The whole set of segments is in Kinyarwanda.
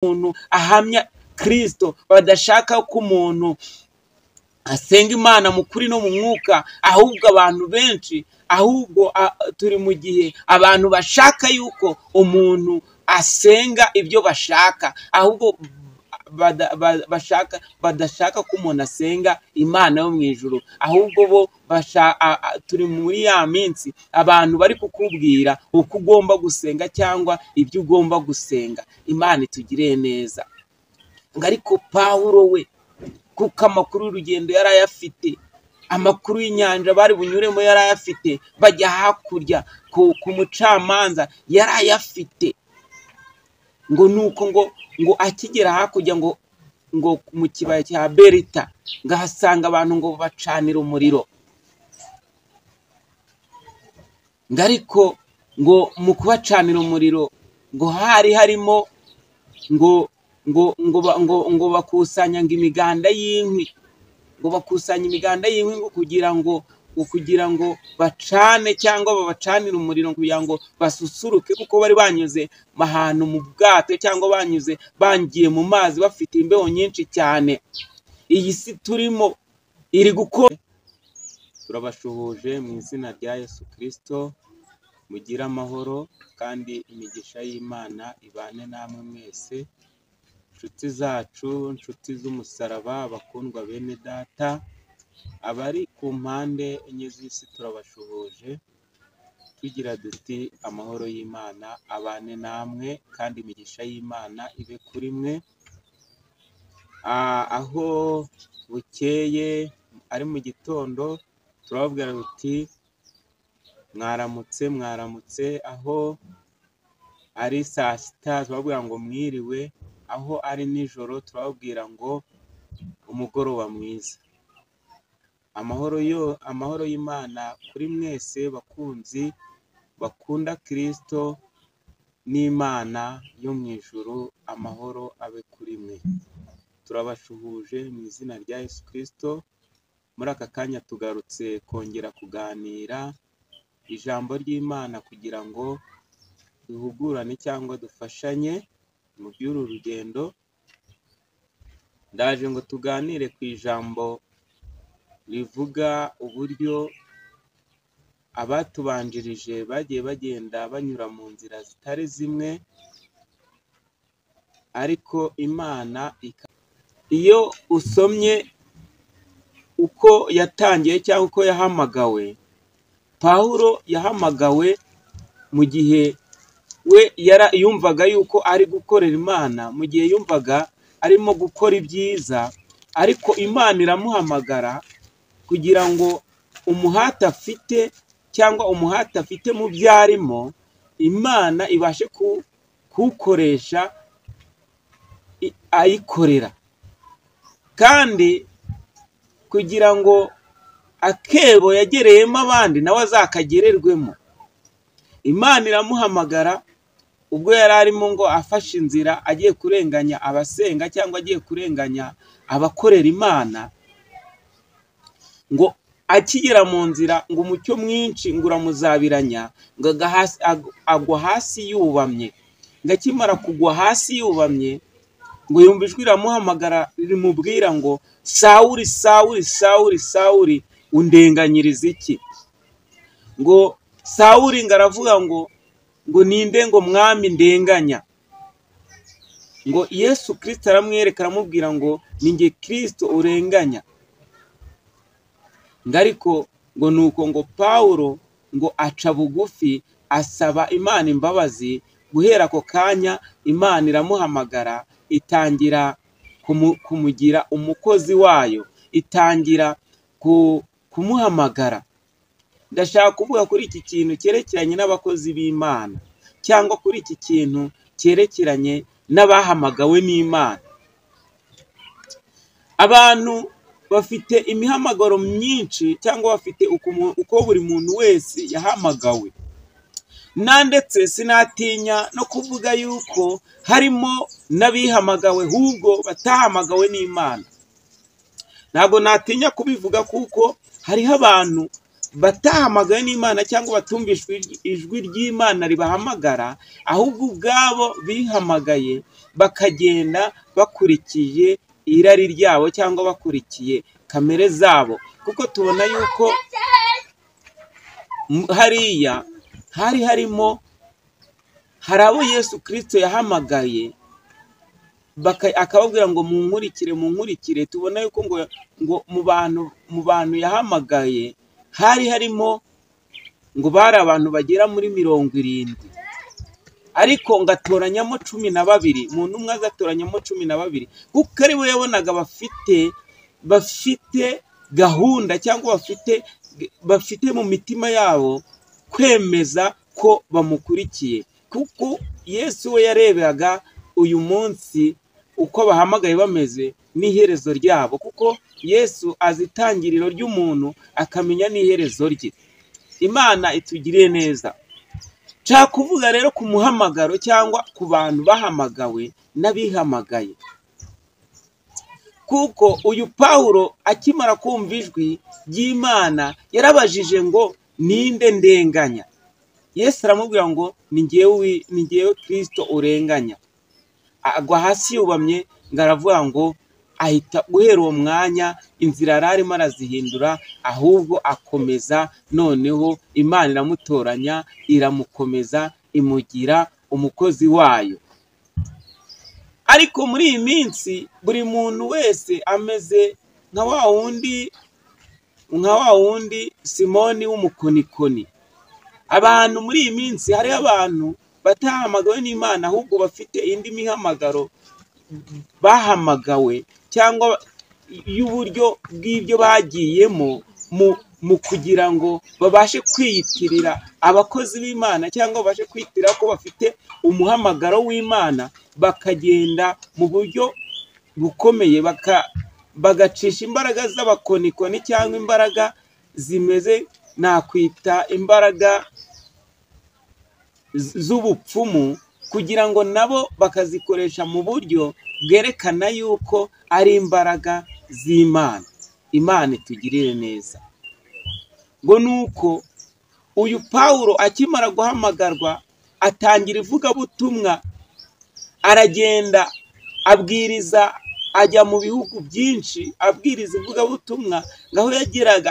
Umuntu ahamya Kristo, badashaka ko umuntu asenga Imana mu kuri no mu mwuka, ahubwo abantu benshi, ahubwo turi mu gihe abantu bashaka yuko umuntu asenga ibyo bashaka, ahubwo bashaka badashaka ko umuntu asenga Imana yo mu ijuru, ahubwo bo turi muri ya minsi abantu bari kukubwira uko ugomba gusenga cyangwa ibyo ugomba gusenga. Imana itugirire neza. Ngo ariko Pawulo we, kuko amakuru y'urugendo yari ayafite, amakuru y'inyanja bari bunyuremo yari ayafite, bajya hakurya ku mucamanza yari ayafite. Ngo nuko ngo akigera hakurya ngo mu kibaya cya Berita, ngo ahasanga abantu ngo bacanira umuriro. Ngo ariko ngo mu kubacanira umuriro ngo hari harimo ngo ngo ngo ngo ngo bakusanya ngo imiganda y'inkwi, ngo bakusanya imiganda y'inkwi ngo kugira ngo bacane cyangwa babacanire umuriro kugira ngo basusuruke, kuko bari banyuze ahantu mu bwato cyangwa banyuze bangiye mu mazi bafite imbeho nyinshi cyane. Iyi si turimo iri gukora. Turabashuhuje mu izina rya Yesu Kristo, mugire amahoro kandi imigisha y'Imana ibane namwe mwese, inshuti zacu, inshuti z'umusaraba, bakundwa bene data, abari ku mpande enye z'isi turabashuhuje, tugira duti amahoro y'Imana abane namwe kandi imigisha y'Imana ibe kuri mwe. Aho bukeye ari mu gitondo turababwira duti mwaramutse, mwaramutse. Aho ari saa sita turababwira ngo mwiriwe, aho ari nijoro turababwira ngo umugoroba mwiza. Amahoro y'Imana kuri mwese bakunzi bakunda Kristo n'Imana yo mu ijuru, amahoro abe kuri mwe. Turabashuhuje mu izina rya Yesu Kristo. Muri aka kanya tugarutse kongera kuganira ijambo ry'Imana kugira ngo duhugurane cyangwa dufashanye mu by'uru rugendo. Ndaje ngo tuganire ku ijambo rivuga uburyo abatubanjirije bagiye bagenda banyura mu nzira zitari zimwe, ariko Imana iyo usomye uko yatangiye cyangwa uko yahamagawe, Pawulo yahamagawe mu gihe we yumvaga yuko ari gukorera Imana, mu gihe yumvaga arimo gukora ibyiza, ariko Imana iramuhamagara kugira ngo umuhate afite cyangwa umuhate afite mu byo arimo, Imana ibashe kuwukoresha ayikorera, kandi kugira ngo akebo yagereyemo abandi nawe azakagererwemo. Imana iramuhamagara ubwo yari arimo ngo afashe inzira agiye kurenganya abasenga cyangwa agiye kurenganya abakorera Imana, ngo akigera mu nzira ngo umucyo mwinshi ngo uramuzabiranya, ngo agwa hasi yubamye. Ngo akimara kugwa hasi yubamye, ngo yumva ijwi riramuhamagara rimubwira ngo Sawuli, Sawuli, Sawuli, Sawuli, undenganyiriza iki? Ngo Sawuli ngo aravuga ngo ninde ngo mwami ndenganya? Ngo Yesu Kristo aramwereka aramubwira ngo ni njye Kristo urenganya. Ngo ariko ngo nuko ngo Pawulo ngo aca bugufi asaba Imana imbabazi. Guhera ako kanya Imana iramuhamagara, itangira kumugira umukozi wayo, itangira kumuhamagara. Ndashaka kuvuga kuri iki kintu cyerekeranye n'abakozi b'Imana, cyangwa kuri iki kintu cyerekeranye n'abahamagawe n'Imana. Abantu bafite imihamagaro myinshi, cyangwa bafite uko buri muntu wese yahamagawe. Na ndetse sinatinya no kuvuga yuko harimo n'abihamagawe ahubwo batahamagawe n'Imana. Ntabwo natinya kubivuga kuko hariho abantu batahamagawe n'Imana cyangwa batumvishwe ijwi ry'Imana ribahamagara, ahubwo ubwabo bihamagaye bakagenda bakurikiye irari ryabo cyangwa bakurikiye kamere zabo. Kuko tubona yuko hariya hari harimo hari abo Yesu Kristo yahamagaye akababwira ngo munkurikire, munkurikire. Tubona yuko ngo mu bantu yahamagaye hari harimo ngo bari abantu bagera muri 70, ariko ngatoranyamo 12. Mu ntumwa azatoranyamo 12, kuko ari bo yabonaga bafite gahunda cyangwa bafite mu mitima yabo kwemeza ko bamukurikiye. Kuko Yesu we yarebaga uyu munsi uko bahamagaye bameze n'iherezo ryabo, kuko Yesu azi itangiriro ry'umuntu akamenya n'iherezo rye. Imana itugiriye neza. Nshaka kuvuga rero ku muhamagaro cyangwa ku bantu bahamagawe n'abihamagaye, kuko uyu Pawulo akimara kumva ijwi ry'Imana yarabajije ngo ninde ndenganya? Yesu aramubwira ngo ni njyewe Kristo urenganya. Agwa hasi yubamye, ngo aravuga ngo ahita guhera uwo mwanya inzira yari arimo arazihindura, ahubwo akomeza. Noneho Imana iramutoranya, iramukomeza, imugira umukozi wayo. Ariko muri iyi minsi buri muntu wese ameze nka wa wundi Simoni w'umukonikoni. Abantu muri iyi minsi hariho abantu batahamagawe n'Imana, ahubwo bafite indi mihamagaro bahamagawe cyangwa y'uburyo bw'ibyo bagiyemo mu kugira ngo babashe kwiyitirira abakozi b'Imana cyangwa babashe kwitira ko bafite umuhamagaro w'Imana, bakagenda mu buryo bukomeye, bagacisha imbaraga z'abakonikoni cyangwa imbaraga zimeze nakwita imbaraga z'ubupfumu, kugira ngo nabo bakazikoresha mu buryo bwerekana yuko ari imbaraga z'Imana. Imana itugirire neza. Ngo nuko uyu Pawulo akimara guhamagarwa atangira ivugabutumwa, aragenda abwiriza, ajya mu bihugu byinshi abwiriza ivugabutumwa. Ngaho yageraga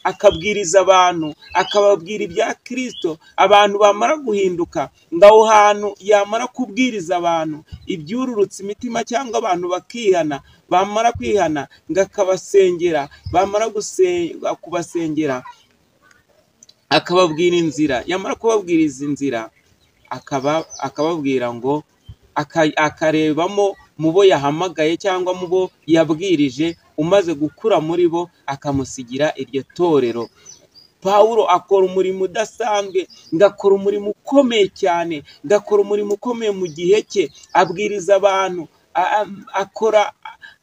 akabwiriza abantu, akababwira ibya Kristo. Abantu bamara guhinduka, ngaho hantu yamara kubwiriza abantu ibyururutse imitima cyangwa abantu bakihana, bamara kwihana ngakabasengera, bamara kubasengera akababwira inzira, yamara kubabwiriza inzira akababwira ngo akarebamo mu bo yahamagaye cyangwa mu bo yabwirije, umaze gukura muri bo akamusigira iryo torero. Pawulo akora umurimo udasanzwe, ngakora umurimo ukomeye cyane, ngakora umurimo ukomeye mu gihe cye, abwiriza abantu, akora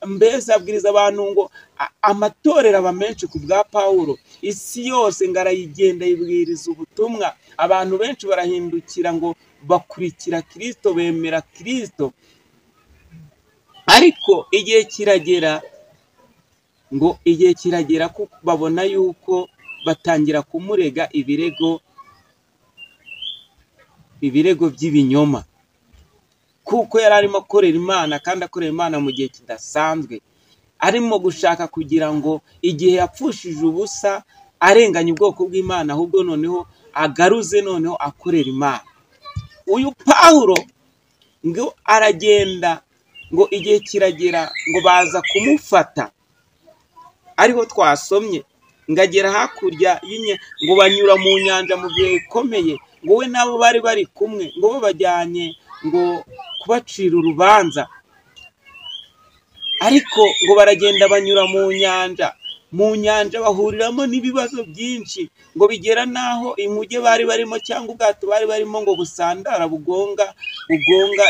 mbese abwiriza abantu ngo amatorero aba menshi ku bwa Pawulo. Isi yose ngo arayigenda yibwiriza ubutumwa, abantu benshi barahindukira ngo bakurikira Kristo, bemera Kristo. Ariko igihe kiragera ngo igihe kiragera ko babona yuko batangira kumurega ibirego by'ibinyoma, kuko yari arimo akorera Imana kandi akorera Imana mu gihe kidasanzwe, arimo gushaka kugira ngo igihe yapfushije ubusa arenganya ubwoko bw'Imana, ahubwo noneho agaruze, noneho akorera Imana. Uyu Pawulo ngo aragenda, ngo igihe kiragera ngo baza kumufata, ariho twasomye, ngagera hakurya ngo banyura mu nyanja mu bihe bikomeye, ngo we nabo bari bari kumwe, ngo babajyanye ngo kubacira urubanza. Ariko ngo baragenda banyura mu nyanja, mu nyanja bahuriramo n'ibibazo byinshi, ngo bigera naho inkuge bari barimo cyangwa ubwato bari barimo ngo busandara, bugonga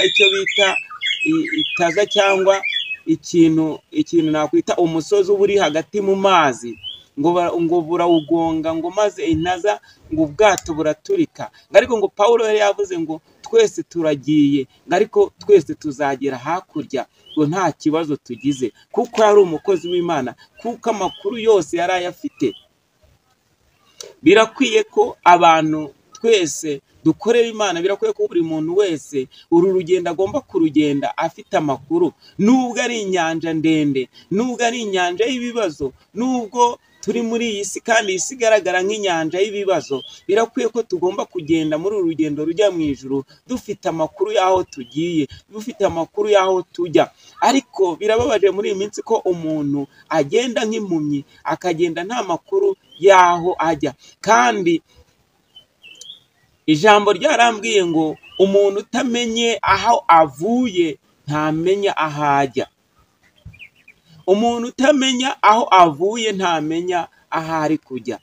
icyo bita itaza cyangwa ikintu nakwita umusozi uba uri hagati mu mazi, ngo burawugonga, ngo maze intaza ngo ubwato buraturika. Ariko ngo Pawulo yari yavuze ngo twese turagiye, ariko twese tuzagera hakurya, ngo nta kibazo tugize, kuko yari umukozi w'Imana, kuko amakuru yose yari ayafite. Birakwiye ko abantu twese dukorera Imana, birakwiye ko buri muntu wese uru rugendo agomba kurugenda afite amakuru, nubwo ari inyanja ndende, nubwo ari inyanja y'ibibazo, nubwo turi muri iyi si kandi iyi si igaragara nk'inyanja y'ibibazo, birakwiye ko tugomba kugenda muri uru rugendo rujya mu ijuru dufite amakuru y'aho tugiye, dufite amakuru y'aho tujya. Ariko birababaje muri iyi minsi ko umuntu agenda nk'impumyi, akagenda nta makuru y'aho ajya. Kandi ijambo ryarambwiye ngo umuntu utamenye aho avuye ntamenya aho ajya. Umuntu utamenya aho avuye ntamenya aho ari kujya.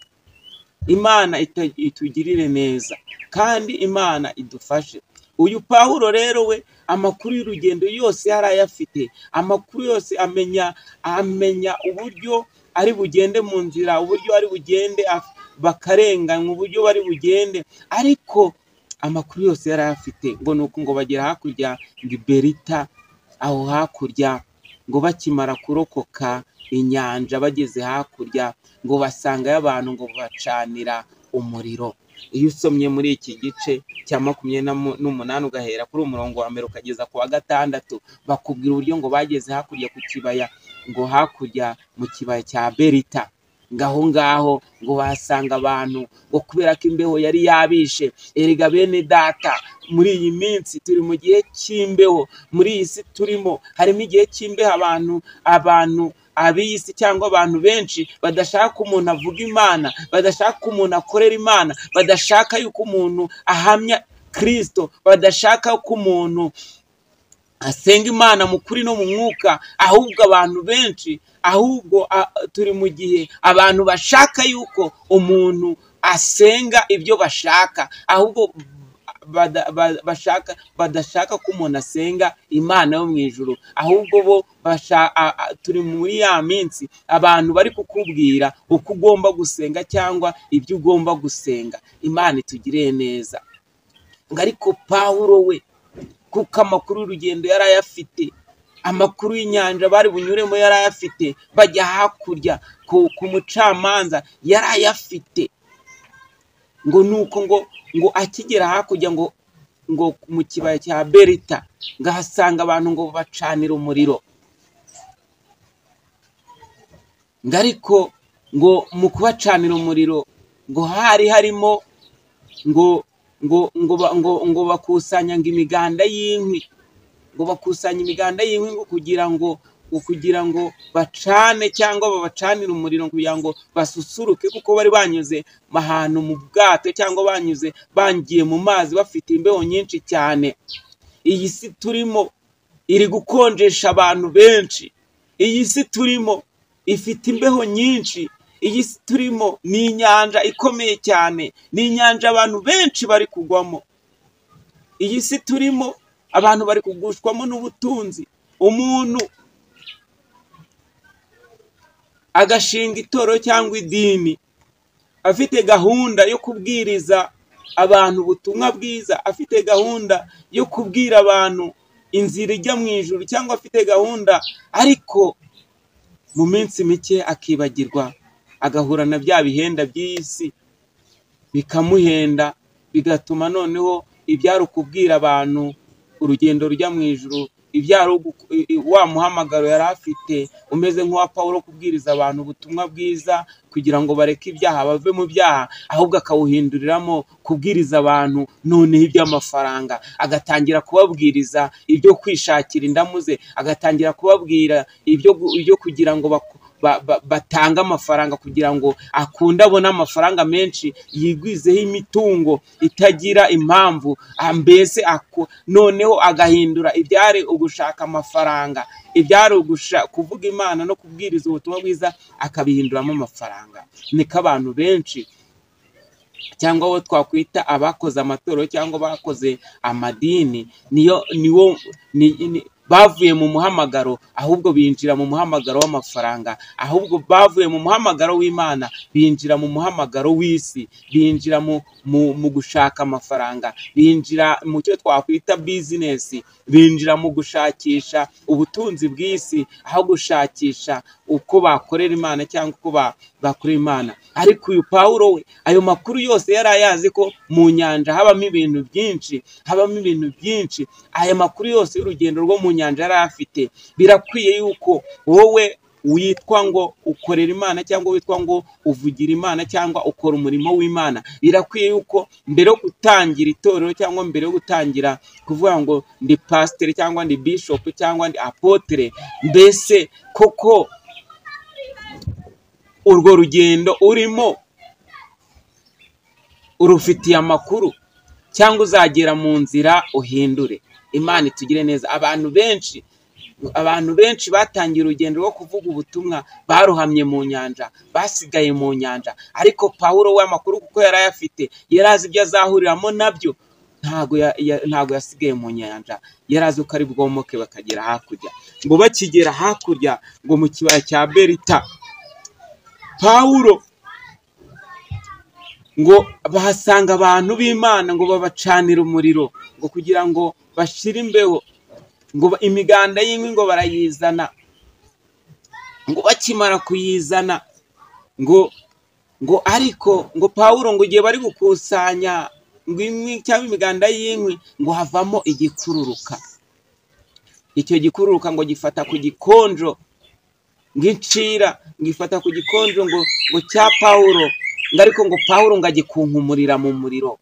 Imana itugirire neza kandi Imana idufashe. Uyu Pawulo rero we amakuru y'urugendo yose yari ayafite, amakuru yose amenya uburyo ari bugende mu nzira, uburyo ari bugende bakarenganywa, uburyo bari bugende, ariko amakuru yose yari ayafite. Ngo nuko ngo bagera hakurya ngo Berita, aho hakurya ngo bakimara kurokoka inyanja bageze hakurya ngo basangayo abantu ngo bacanira umuriro. Iyo usomye muri iki gice cya 28 ugahera kuri umurongo wa mbere ukageza ku wa 6, bakubwira uburyo ngo bageze hakurya ku kibaya, ngo hakurya mu kibaya cya Berita, ngaho ngaho ngo basanga abantu ngo kubera ko imbeho yari yabishe. Erega bene data, muri iyi minsi turi mu gihe cy'imbeho, muri iyi si turimo harimo igihe cy'imbeho. Abantu ab'iyi si cyangwa abantu benshi badashaka ko umuntu avuga Imana, badashaka ko umuntu akorera Imana, badashaka yuko umuntu ahamya Kristo, badashaka ko umuntu asenga Imana mu kuri no mu mwuka. Ahubwo abantu benshi, ahubwo turi mu gihe abantu bashaka yuko umuntu asenga ibyo bashaka, ahubwo badashaka ko umuntu asenga Imana yo mu ijuru. Ahubwo bo turi muri ya minsi abantu bari kukubwira uko ugomba gusenga cyangwa ibyo ugomba gusenga. Imana itugirire neza. Ngo ariko Pawulo we, kuko amakuru y'urugendo yari ayafite, amakuru y'inyanja bari bunyuremo yari ayafite, bajya hakurya ku mucamanza yari ayafite. Ngo nuko ngo akigera hakurya ngo mu kibaya cya Berita, ngahasanga abantu ngo bacanira umuriro. Ngo ariko ngo mu kubacanira umuriro ngo hari harimo ngo ngo ngo ngo ngo bakusanya ngo imiganda y'inkwi, ngo bakusanya imiganda y'inkwi ngo kugira ngo bacane cyangwa babacanire umuriro kugira ngo basusuruke, kuko bari banyuze ahantu mu bwato cyangwa banyuze bangiye mu mazi bafite imbeho nyinshi cyane. Iyi si turimo iri gukonjesha abantu benshi, iyi si turimo ifite imbeho nyinshi, iyi si turimo ni inyanja ikomeye cyane, ni inyanja abantu benshi bari kugwamo. Iyi si turimo abantu bari kugushwamo n'ubutunzi. Umuntu agashinga itoro cyangwa idini afite gahunda yo kubwiriza abantu ubutumwa bwiza, afite gahunda yo kubwira abantu inzira ijya mu ijuru, cyangwa afite gahunda, ariko mu minsi mike akibagirwa, agahura na bya bihenda by'iyi si bikamuhenda, bigatuma noneho ibyari ukubwira abantu urugendo rujya mu ijuru, ibyari wa muhamagaro yari afite umeze nk'uwa Pawulo kubwiriza abantu ubutumwa bwiza kugira ngo bareke ibyaha bave mu byaha, ahubwo akawuhinduriramo kubwiriza abantu noneho iby'amafaranga, agatangira kubabwiriza ibyo kwishakira indamu ze, agatangira kubabwira ibyo kugira ngo batanga amafaranga kugira ngo akunde abone amafaranga menshi, yigwizeho imitungo itagira impamvu, mbese noneho agahindura ibyari ugushaka amafaranga, ibyari kuvuga Imana no kubwiriza ubutumwa bwiza akabihinduramo amafaranga. Niko abantu benshi cyangwa abo twakwita abakoze amatorero cyangwa bakoze amadini niwo bavuye mu muhamagaro, ahubwo binjira mu muhamagaro w'amafaranga, ahubwo bavuye mu muhamagaro w'Imana binjira mu muhamagaro w'isi, binjira mu gushaka amafaranga, binjira mu cyo twakwita business, binjira mu gushakisha ubutunzi bw'isi aho gushakisha uko bakorera Imana cyangwa uko bakorera Imana. Ariko uyu Pawulo we ayo makuru yose yari ayazi ko mu nyanja habamo ibintu byinshi, habamo ibintu byinshi. Aya makuru yose y'urugendo rwo mu nyanja yari afite. Birakwiye yuko wowe witwa ngo ukorera Imana cyangwa witwa ngo uvugira Imana cyangwa ukora umurimo w'Imana, birakwiye yuko mbere yo gutangira itorero cyangwa mbere yo gutangira kuvuga ngo ndi pasiteri cyangwa ndi bishop cyangwa ndi apotre, mbese koko urwo rugendo urimo urufitiye amakuru, cyangwa uzagera mu nzira uhindure. Imana itugire neza. Abantu benshi batangiye urugendo rwo kuvuga ubutumwa barohamye mu nyanja, basigaye mu nyanja. Ariko Pawulo we amakuru kuko yari ayafite, yari azi ibyo azahuriramo nabyo, ntago yasigaye mu nyanja, yari azi ko ari bwomoke bakagera hakurya. Ngo bakigera hakurya ngo mu kibaya cya Berita, Pawulo ngo bahasanga abantu b'Imana, ngo babacanira umuriro ngo kugira ngo bashire imbeho, ngo imiganda y'inkwi ngo barayizana. Ngo bakimara kuyizana ngo ariko ngo Pawulo ngo igihe bari gukusanya ngo inkwi cyangwa imiganda y'inkwi, ngo havamo igikururuka. Icyo gikururuka ngo gifata ku gikonjo, ngo incira ngo ifata ku gikonjo ngo cya Pawulo, ngo ariko ngo Pawulo ngo agikunkumurira mu muriro.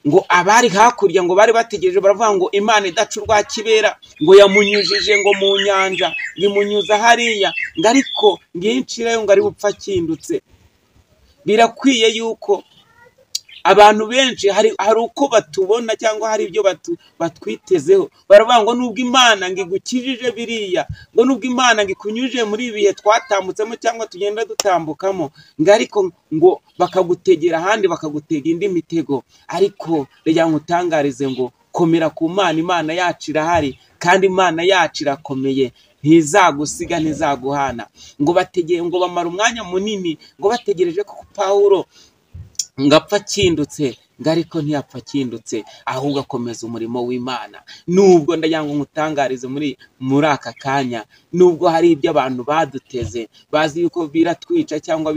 Ngo abari hakurya ngo bari bategereje baravuga ngo Imana idaca urwa kibera, ngo yamunyujije ngo mu nyanja, ngo imunyuza hariya, ngo ariko ngo incira yo ngo ari bupfa akindutse. Birakwiye yuko abantu benshi hari uko batubona cyangwa hari ibyo batwitezeho, baravuga ngo nubwo Imana ngo igukijije biriya, ngo nubwo Imana ngo ikunyujije muri ibihe twatambutsemo cyangwa tugenda dutambukamo, ngo ariko ngo bakagutegera ahandi, bakagutega indi mitego. Ariko reka nkutangarize ngo komera ku Mana, Imana yacu irahari kandi Imana yacu irakomeye, ntizagusiga ntizaguhana. Ngo bategeye, ngo bamara umwanya munini ngo bategereje ko Pawulo ngo apfa akindutse, ngo ariko ntiyapfa akindutse, ahubwo akomeza umurimo w'Imana. Nubwo ndagira ngo nkutangarize muri aka kanya, nubwo hari ibyo abantu baduteze bazi yuko biratwica cyangwa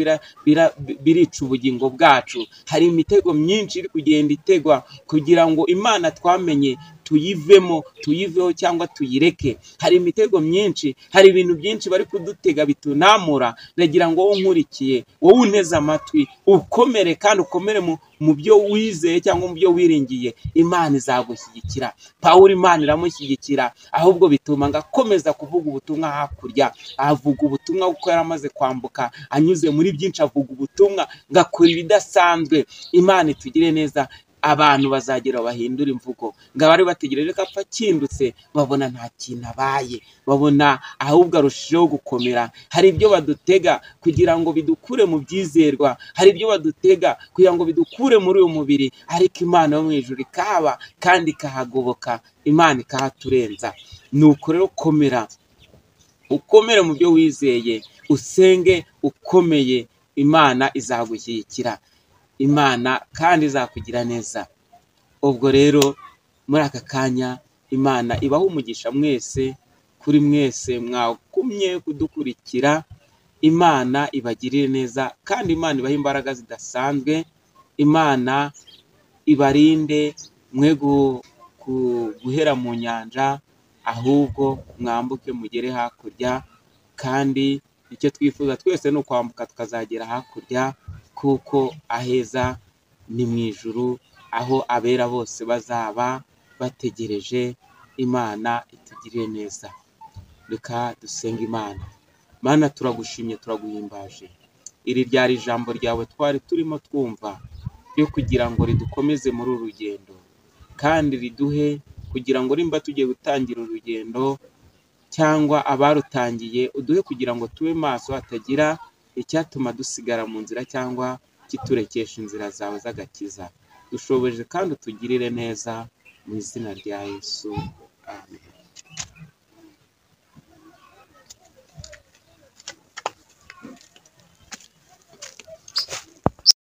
birica ubugingo bwacu, hari imitego myinshi iri kugenda itegwa kugira ngo Imana twamenye tuyivemo, tuyiveho cyangwa tuyireke. Hari imitego myinshi, hari ibintu byinshi bari kudutega bitunamura. Ndagira ngo wowe unkurikiye, wowe unteze amatwi, ukomere kandi ukomere mu byo wizeye cyangwa mu byo wiringiye. Imana izagushyigikira. Pawulo Imana iramushyigikira, ahubwo bituma ngo akomeza kuvuga ubutumwa hakurya. Avuga ubutumwa kuko yari amaze kwambuka, anyuze muri byinshi avuga ubutumwa, ngo akora ibidasanzwe. Imana itugire neza. Abantu bazagera bahindura imvugo, ngo abari bategereje ko apfa akindutse babona nta kintu abaye, babona ahubwo arushijeho gukomera. Hari ibyo badutega kugira ngo bidukure mu byizerwa, hari ibyo badutega kugira ngo bidukure muri uyu mubiri, ariko Imana yo mu ijuru ikahaba kandi ikahagoboka, Imana ikahaturenza. Nuko rero komera, ukomere mu byo wizeye, usenge ukomeye, Imana izagushyigikira, Imana kandi izakugira neza. Ubwo rero muri aka kanya Imana ibaha umugisha mwese, kuri mwese mwakumye kudukurikira. Imana ibagirire neza kandi Imana ibahe imbaraga zidasanzwe. Imana ibarinde mwe guhera mu nyanja, ahubwo mwambuke mugere hakurya. Kandi icyo twifuza twese ni ukwambuka tukazagera hakurya, kuko aheza ni mu ijuru, aho abera bose bazaba bategereje. Imana itugirire neza. Reka dusenge Imana. Mana, turagushimye, turaguhimbaje. Iri ryari ijambo ryawe twari turimo twumva, ryo kugira ngo ridukomeze muri uru rugendo, kandi riduhe kugira ngo nimba tugiye gutangira urugendo cyangwa abarutangiye, uduhe kugira ngo tube maso, hatagira icyatuma dusigara mu nzira cyangwa kiturekesha inzira zawe z'agakiza. Dushoboje kandi utugirire neza mu izina rya Yesu. Amen.